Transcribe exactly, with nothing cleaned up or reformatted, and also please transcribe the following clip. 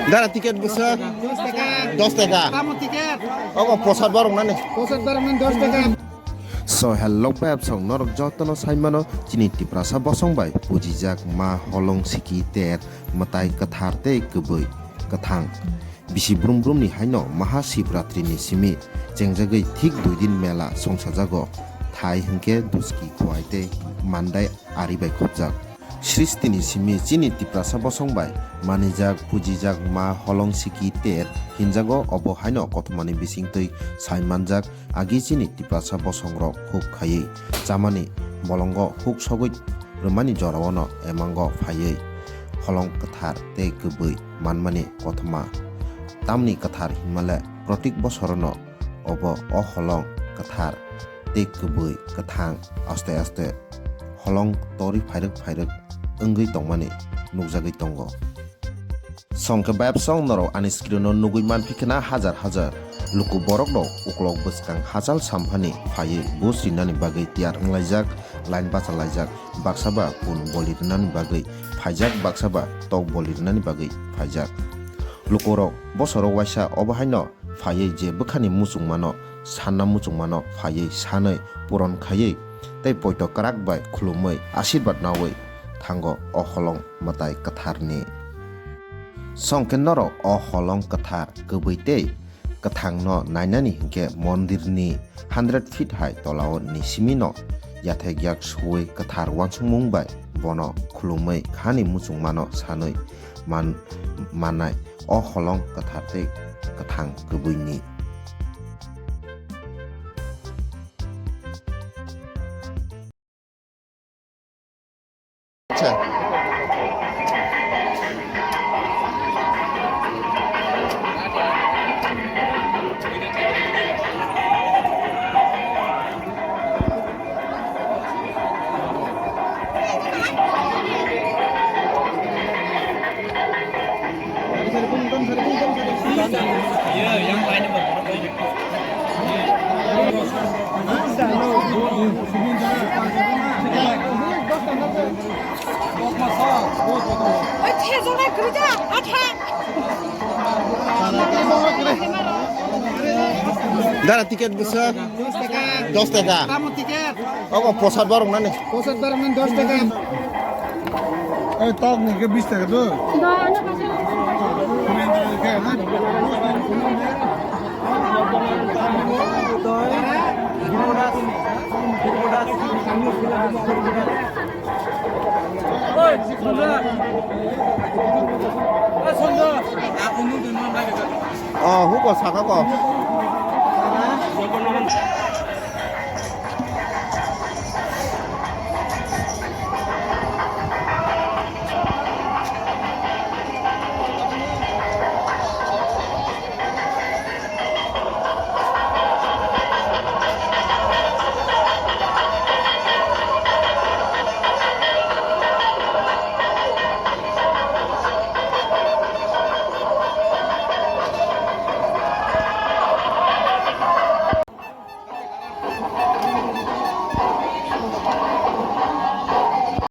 Dara ticket bwswk? Dos taka. Dos taka. Tamo ticket? Obo posad barok nani? Posad barok nani dos taka. So, hello, pep song norok jotono saimano chini Tiprasa bosong bai pujijak ma holong siki ter mwtai kwthar tei kwbwi kwthang. Bisi brum brumni haino Maha Shivratri ni simi chengjagwi thik dui din mela songsajago. Thai hwnkhe duski khwai tei mandai ari bai khopjak. Sristini simi chini Tiprasa bosong bai manijak, pujijak ma holong siki ter hinjago, obo haino kothomani bisingtwi sai manjak. Agi chini Tiprasa bosongrok huk khaiwi chamani bolongo huk sogwi rwmani joraono emango phaiwi holong kwthar tei kwbwi manmani kothoma. Tamni kwthar hinmale protik bosorono obo o holong kwthar tei kwbwi kwthang aste aste holong torwi phairwk phairwk wngwi tongmani nukjagwi tongo. Songkhe bayapsong norok ani screen-o nugwi manphi khna hajar hajar luku borok rok uklok bwskang hachal samphani phaiwi buj rinani bagwi tiyar wnglaijak, line bachalaijak, baksa ba kun boli rwnani bagwi phaijak, baksa ba tok boli rwnani bagwi phaijak. Lukurok bosoro waisa obo haino phaiwi je bwkhani muchungmano, sanna muchungmano phaiwi sanwi puron khaiwi tei poito kwrak bai khulumwi asirwad nawi thango o holong mwtai kwtharni. Songkhe norok o holong kwthar kwbwi tei kwthangno nainani hinkhe mondirni hundred feet hai tolao ni simino yathek yak suwi kwthar wansukmung bai bono khulumwi khani muchungmano sanwi man-, mannai o holong kwthar tei kwthang kwbwini. Acha. Dara ticket bwswk dos taka. Tamo ticket? Obo posad borok nani. Posad borok nani dos taka. Ei, tok ni ke bis taka do. Oh, huko saka ko.